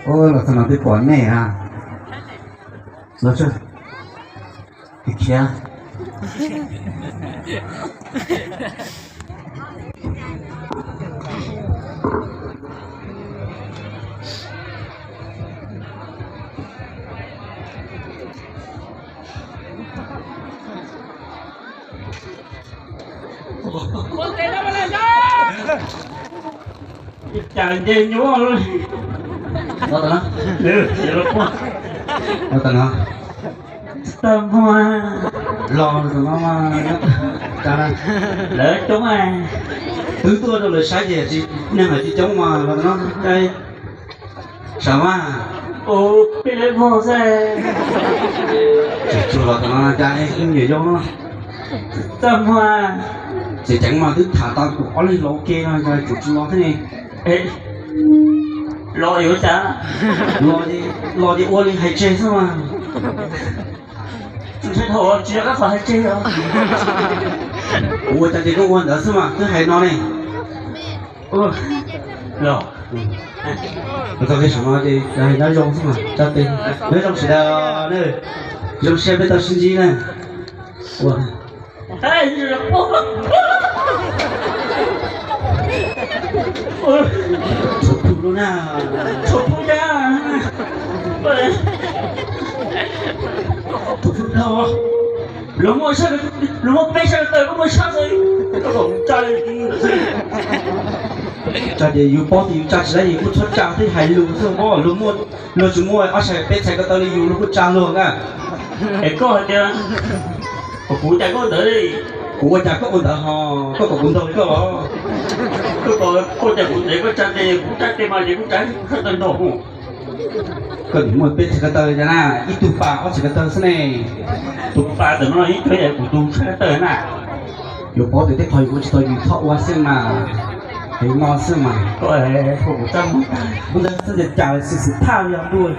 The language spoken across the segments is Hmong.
Ua los txog no twb pom nej a. Los tso, khiav. Cas nce nyuaj. Los tau no. Los tau no. Tag nrho los tau no. Lawv coob, twb tuaj rau lawv saib ces neeg los tsis coob mas los tau no. Sav mas, ua peb lab vog xwb. Tsis tsuag los tau no cas ib nyuam yau no. Txaj muag, tseem ceev mas twb tham tau kuv ob leeg los ua ke no cas tsuas tsis los thiab ne. Los yuav cas? Los ces ua li hais tseg xwb mas. Tsis yog qab qhov hais tseg os. Kuv ua cas ces koj ua ntawd xwb mas twb hais no ne. Los, tau qhia saum no ces nyob zoo xwb mas tso tes. Nyob zoo sawv daws, zoo siab peb tau sib ntsib na. Ua, tshuav plhu lub na. Tshuav plhu na. Tshuav plhu dhau. Luag muaj, luag muaj peb sab ko taw, koj muaj sab xwb. Koj kom tsa li xwb. Tsa ces yus paub tias yus tsa tsis tau, yus kuj txhob tsa thiab, hais lus xwb os. Luag muaj, luag tsis muaj ob sab peb txhais ko taw li yus, luag kuj tsa luag na. Es koj hais tias kom kuv ua cas koj ua ntawd li. Kuv ua cas koj ua ntawd ho, koj kom kuv ntaus li koj los? Koj kom, koj ua cas kuv ntaus, koj tsa tes, kuv tsa tes mas ces kuv tsa kuv sab taw ntaus. Koj nim muaj peb txhais ko taw na, ib tug pas ob txhais ko taw xwb ne. Tus pas ntawm no ib tug, kuv tus sab ko taw na. Yuav paub tias tej qhov yus ua tsis tau yus txhob ua xwb mas. Yus no xwb mas. Ntawd xwb cas cas xwm xwm thaj yog ntuj.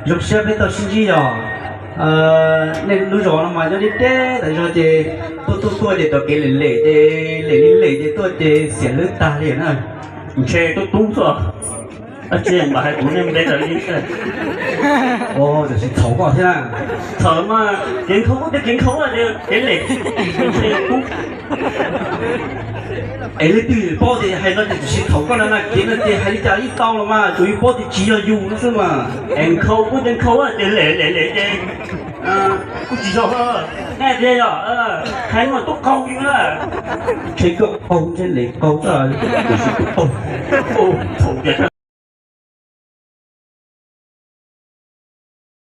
Zoo siab peb tau sib ntsib yog nej lub zos no mas nyob deb deb tas zog ces tuaj tuaj tuaj ces rau kev lem lem ces lem li lem ces tuaj ces xiam lwb tag li na. Ntshe tub tub xwb. Dab tsi mam hais kuv niag npe raws li. Tam sis txhaum koj thiab na. Txhaum mas kev nkhaus, kev nkhaus, kev lem. Es leej twg paub tias hais no ces tam sis txhaum koj na, kev no ces hais li cas yeej tau los mas, tsuas yus paub tias tsis yog yus no xwb mas. Es nkhaus kuj ces nkhaus, ces lem lem lem ces kuj tsis yog. Hais tias yog hais no tub qaug yus na. Ntshe koj qaug, ntshe lem qaug, tub qaug.